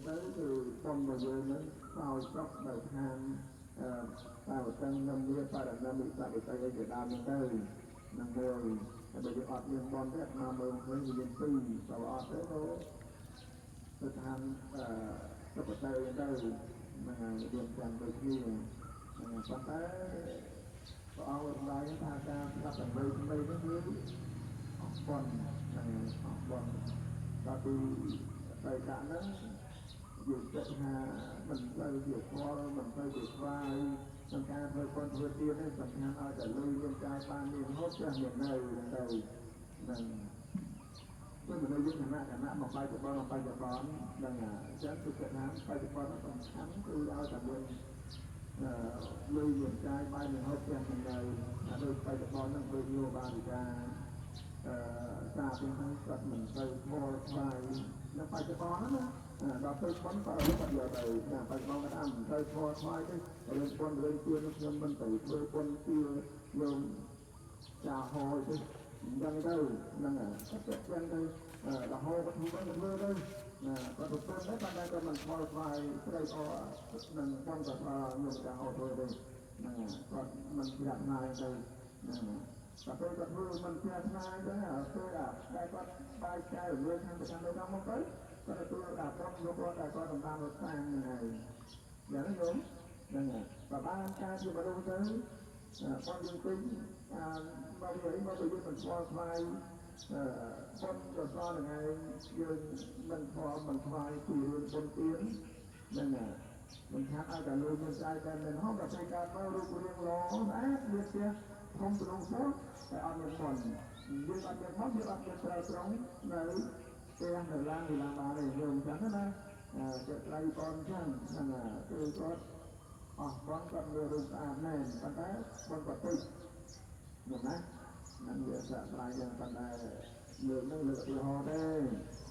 ទៅគឺបុណ្យរបស់យើងនឹងសោយសុខនៅឋានអឺតាវតឹងនមាបរណមិបរិត័យជាដើមទៅនឹងមួយហើយបើយើងអត់មានបុណ្យទេមកមើលឃើញវាមានពីរបើអត់ទេក៏ទៅឋានអឺសុគតិទៅហ្នឹងហើយរៀនចាំដូចគ្នាហ្នឹងប៉ុន្តែព្រះអង្គសម្ដែងថាការស្ដាប់ដើម្បីថ្មីនេះគឺអស់បុណ្យហ្នឹងអស់បុណ្យដល់ពីបៃតៈហ្នឹងយើងគិតថាមិនត្រូវជាស្គាល់មិនត្រូវជាស្វាយក្នុងការធ្វើបុណ្យធ្វើទាននេះសំខាន់ឲ្យតែលុយមានចាយបានមានហូបចេះមាននៅទៅហ្នឹងព្រោះមនុស្សយើងឋានៈឋានៈមកបច្ចុប្បន្នមកបច្ចុប្បន្នហ្នឹងអញ្ចឹងគឺគិតថាបច្ចុប្បន្នសំខាន់គឺឲ្យតែមានអឺលុយមានចាយបាយមានហូបចេះមាននៅដូចបច្ចុប្បន្នហ្នឹងដូចយោបាវិកាអឺសាពីហ្នឹងគាត់មិនទៅស្គាល់ស្វាយនៅបច្ចុប្បន្នហ្នឹងណាដល់ទៅប៉ុនក៏គាត់យកទៅណាបច្ចុប្បន្នគាត់ថាមិនទៅស្គាល់ស្វាយទេរឿងប៉ុនរឿងទៀនខ្ញុំមិនទៅធ្វើប៉ុនទាយកចាហោទេអញ្ចឹងទៅហ្នឹងគាត់ចឹងទៅរហូតគាត់ធ្វើគាត់ធ្វើទៅណាគាត់ទៅប៉ុនដែរប៉ុន្តែគាត់មិនស្គាល់ស្វាយស្រីអនឹងប៉ុនក៏យកចាហោធ្វើទេហ្នឹងគាត់មិនជ្រះថ្លាទៅហ្នឹងតែពេលគាត់ធ្វើមិនជ្រះថ្លាអញ្ចឹងពេលដែលគាត់បាយចែករំលែកខាងប្រចាំទៅដល់មកទៅគាត់ទទួលដល់ប៉ុនយកគាត់តែគាត់តាមរត់សាងហ្នឹងហើយយ៉ាងហ្នឹងញោមហ្នឹងបើបានការជាមនុស្សទៅប៉ុនយើងទិញបើនិយាយមកទៅយើងមិនស្គាល់ស្វាយប៉ុនកសលហ្នឹងឯងយើងមិនស្គាល់មិនស្វាយពីរឿងប៉ុនទៀនហ្នឹងមិនថាឲ្យតែលុយមានស្អែកតែមិនហមដល់ពេលកើតមករូបរាងល្អស្អាតមានផ្ទះធំទ្រង់ពោះតែអត់មានប៉ុនយើងអត់មានប៉ុនយើងអត់មានត្រូវត្រង់នៅផ្ទះនៅឡានពីឡានបានទេយើងអញ្ចឹងណាចិត្តត្រៃប៉ុនអញ្ចឹងហ្នឹងគឺគាត់អស់ប៉ុនគាត់មានរូបស្អាតណែនប៉ុន្តែប៉ុនគាត់តិចនោះណានឹងវាសាក់ស្រាយយ៉ាងប៉ុន្តែលើកនឹងលើកឧទាហរណ៍ទេ។